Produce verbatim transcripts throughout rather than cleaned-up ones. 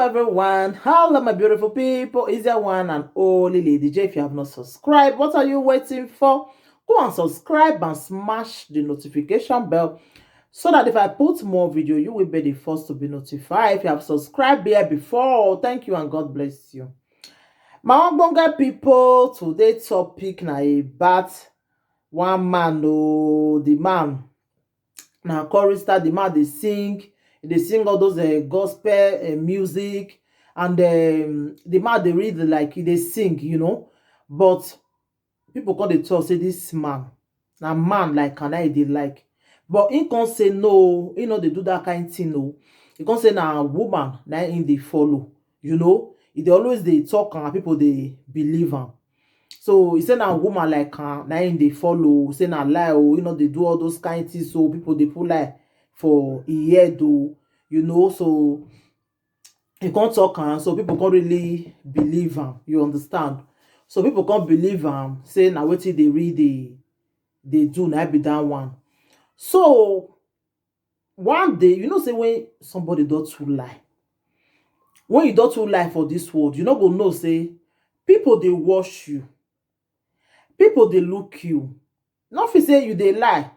Everyone, hello my beautiful people. It's your one and only Lady J. If you have not subscribed, what are you waiting for? Go and subscribe and smash the notification bell so that if I put more video, you will be the first to be notified. If you have subscribed here before, thank you and God bless you. My ogbonge people, today topic na about one man. Oh, the man na chorister. The man dey sing, he dey sing all those uh, gospel uh, music, and um, the man dey read like he dey sing, you know. But people come dey talk say this man na man like am na he dey like, but he come say no, he no dey do that kind thing o. He come say na woman na him dey follow, you know. He dey always dey talk and people dey believe am. So he say na woman like am na him dey follow, say na lie o, he no dey do all those kind things, so people dey put lie for him head o, you know. So he come talk am, so people come really believe am, you understand. So people come believe am say na wetin dey read dey dey do na be that one. So one day, you know say when somebody don too lie, when you don too lie for this world, you no go know say people dey watch you, people dey look you. No fit say you dey lie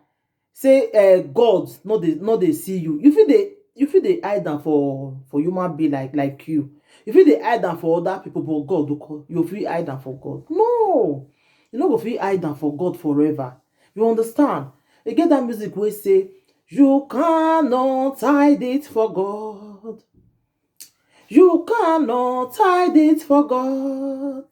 say uh, God no dey no dey see you. You fit dey you fit dey hide am for for human being like like you. You fit dey hide am for other people, but God, you fit hide am for God? No, you no go fit hide am for God forever. You understand? E get that music wey say, "You cannot hide it for God. You cannot hide it for God.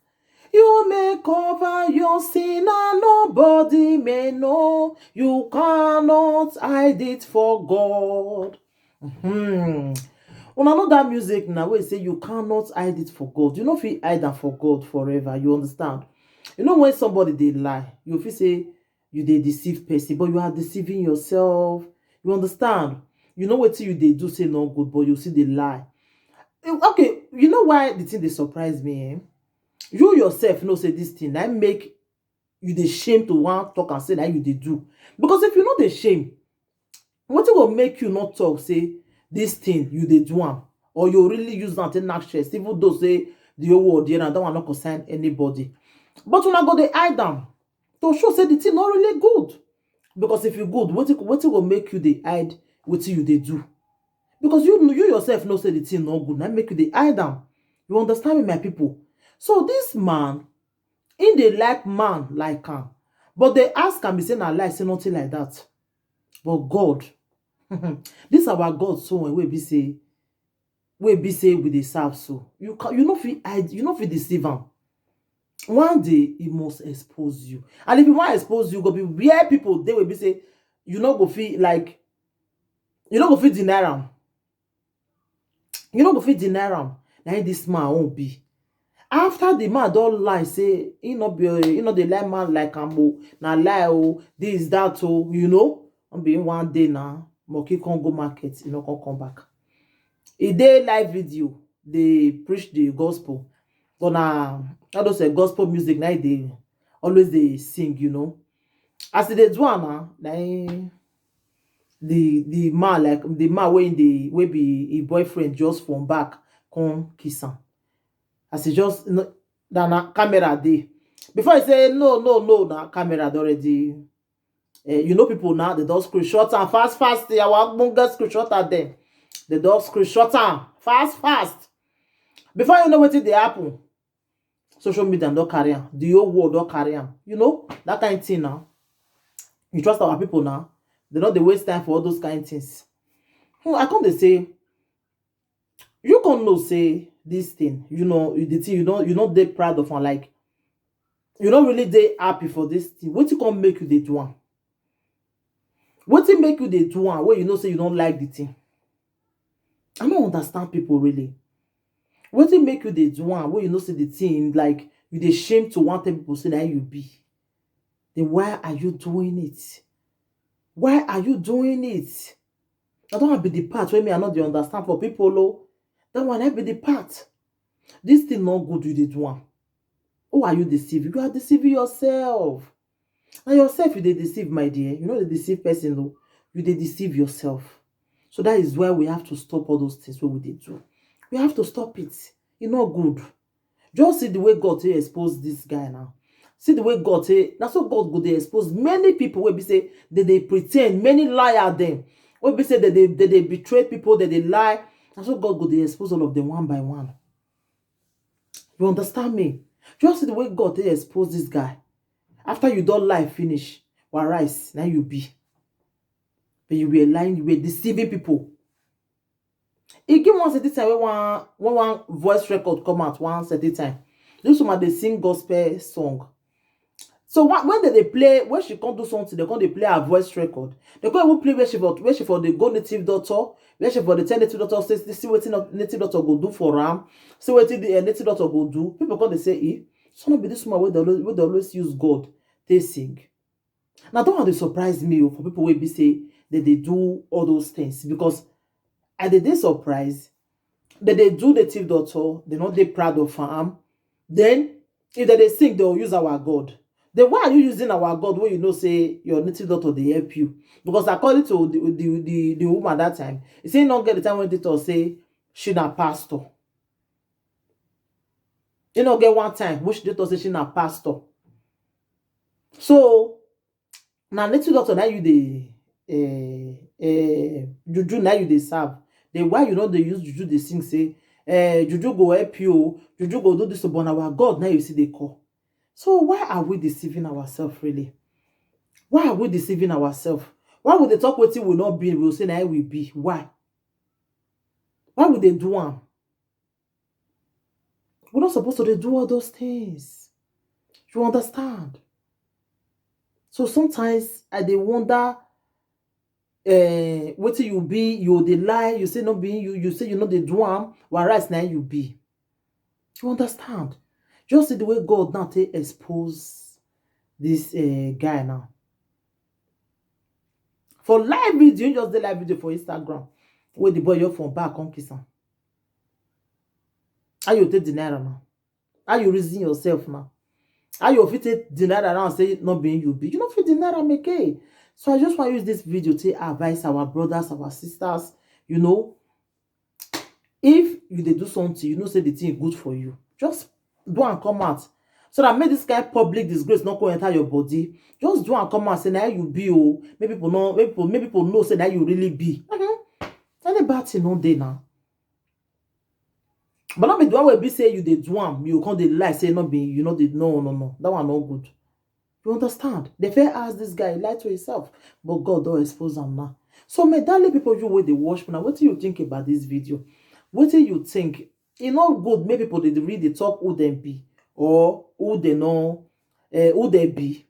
You may cover your sin and nobody may know. You cannot hide it for God." Hmm. Una know that music now wey say you cannot hide it for God. You no fit hide am for God forever. You understand? You know when somebody dey lie, you fit say you dey deceive person, but you are deceiving yourself. You understand? You know wetin you dey do say no good, but you still dey lie. Eh, okay, you know why the thing dey surprise me? Eh? You yourself know say this thing na make you dey shame to wan talk and say na you dey do. Because if you no dey shame, wetin go make you not talk say this thing you dey do am, or you really use am take knack chest, even though say the whole world hear am, that one no concern anybody. But una go dey hide am to show say the thing no really good. Because if you good, wetin wetin go make you dey hide wetin you dey do? Because you you yourself know say the thing no good, na make you dey hide am. You understand me, my people? So this man, he dey like man like am, but they ask am, he say na lie, say nothing like that. But God, this our God so wey be say wey be say we dey serve so, you can you no fit hide, you no fit deceive am. One day he must expose you, and if he wan expose you, go be where people dey wey be say you no go fit like you no go fit deny am. You no go fit deny am. Na him this man own be. After the man don lie say he no be he no dey like man like am o, na lie o, this that o, you know. No be one day na monkey come go market, he no come come back. He dey live video dey preach the gospel, but na all those uh, gospel music na he dey always dey sing, you know. As he dey do am na na him the the man like the man wey dey wey be him boyfriend just from back come kiss am. As he just no, na na camera dey. Before he say no no no, na camera don already. Uh, you know people now they don screenshot am fast fast. Our ogbonge screenshot am dem. They don screenshot am fast fast. Before you know wetin dey happen, social media don carry am, the whole world don carry am. You know that kind thing now. You trust our people now. They no dey waste time for all those kind things. Hmm, I come dey say, you come know say this thing, you know, the thing you no you no dey proud of am, like you no really dey happy for this thing. Wetin come make you dey do am? Wetin make you dey do am wey you know say you no like the thing? I no understand people really. Wetin make you dey do am wey you know say the thing like you dey shame to wan tell people say na you be? Then why are you doing it? Why are you doing it? I don be the part wey me I no dey understand for people o. That one I be the part. This thing no good you dey do am. Who are you deceiving? You are deceiving yourself. Na yourself you dey deceive, my dear. You no dey deceive person o. You dey deceive yourself. So that is why we have to stop all those things wey we dey do. We have to stop it. E no good. Just see the way God take expose this guy now. See the way God take, na so God go dey expose many people wey be say they dey pretend, many liar dem, wey be say they dey, they dey betray people, they dey lie. Na so God go dey expose all of them one by one. You understand me? Just see the way God take expose this guy. After you don lie finish, wallahi, now you be. But you were lying, you were deceiving people. E get one certain time wey one, when one voice record come out one certain time. This woman dey sing gospel song. So wha-, when they dey play, when she come do something, they come dey play her voice record. They come even play where she for, where she for dey go native doctor, where she for dey tell native doctor say, see wetin native doctor go do for am, see wetin the, eh, native doctor go do. People come dey say, "Eh, so no be this woman wey dey always, wey dey always use God take sing?" Na that one dey surprise me o, for people wey be say they dey do all those things, because I dey dey surprised. They dey do native doctor, they no dey proud of am. Then if they dey sing, they will use our God. Then why are you using our God when you know say your native doctor dey help you? Because according to the, the, the, the woman that time, e say e no get the time when native doctor say she na pastor. E no get one time wey she native doctor say she na pastor. So na native doctor na you dey, eh, eh, juju na you dey serve. Then why you no dey use juju dey sing say, eh, juju go help you o, juju go do this o, but na our God na you see dey call? So why are we deceiving ourselves really? Why are we deceiving ourselves? Why we dey talk wetin we no be, we say na we be? Why? Why we dey do am? We no suppose to dey do all those things. You understand? So sometimes I dey wonder, eh, wetin you be, you dey lie, you say no be you, you say you no dey do am, wallahi, na you be. You understand? Just see the way God now take expose this, eh, guy now. For live video, you just dey live video for Instagram, wey the boy your phone back come kiss am. How you take deny am now? How you reason yourself now? How you fit take deny am now and say no be you be? You no fit deny am again. So I just want use this video to advise our brothers, our sisters, you know, if you dey do something, you know say the thing good for you, just do and come out, so that make this kind public disgrace no go enter your body. Just do and come out, say na you be o. Make people no, make people, make people know say na you really be. Mhm. Any bad thing no dey now. But no be the one wey be say you dey do am, you come dey lie say no be you, no dey, no, no, no. That one no good. You understand? They fair ask this guy, he lied to himself, but God don expose am now. So, my darling people, you wey dey watch me now, wetin you think about this video? Wetin you think? E no good make people dey read the talk who dem be or who they know, eh, who they be.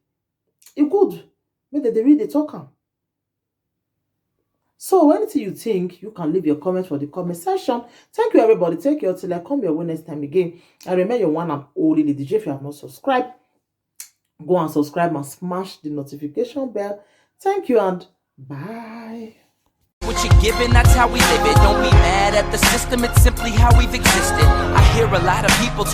E good make they dey read the talk am. So anything you think, you can leave your comment for the comment section. Thank you, everybody. Take care till I come your way next time again. I remain your one and only Lady J. If you have not subscribed, go and subscribe and smash the notification bell. Thank you and bye. What you giving, that's how we live it. Don't be mad at the system, it's simply how we've existed. I hear a lot of people talk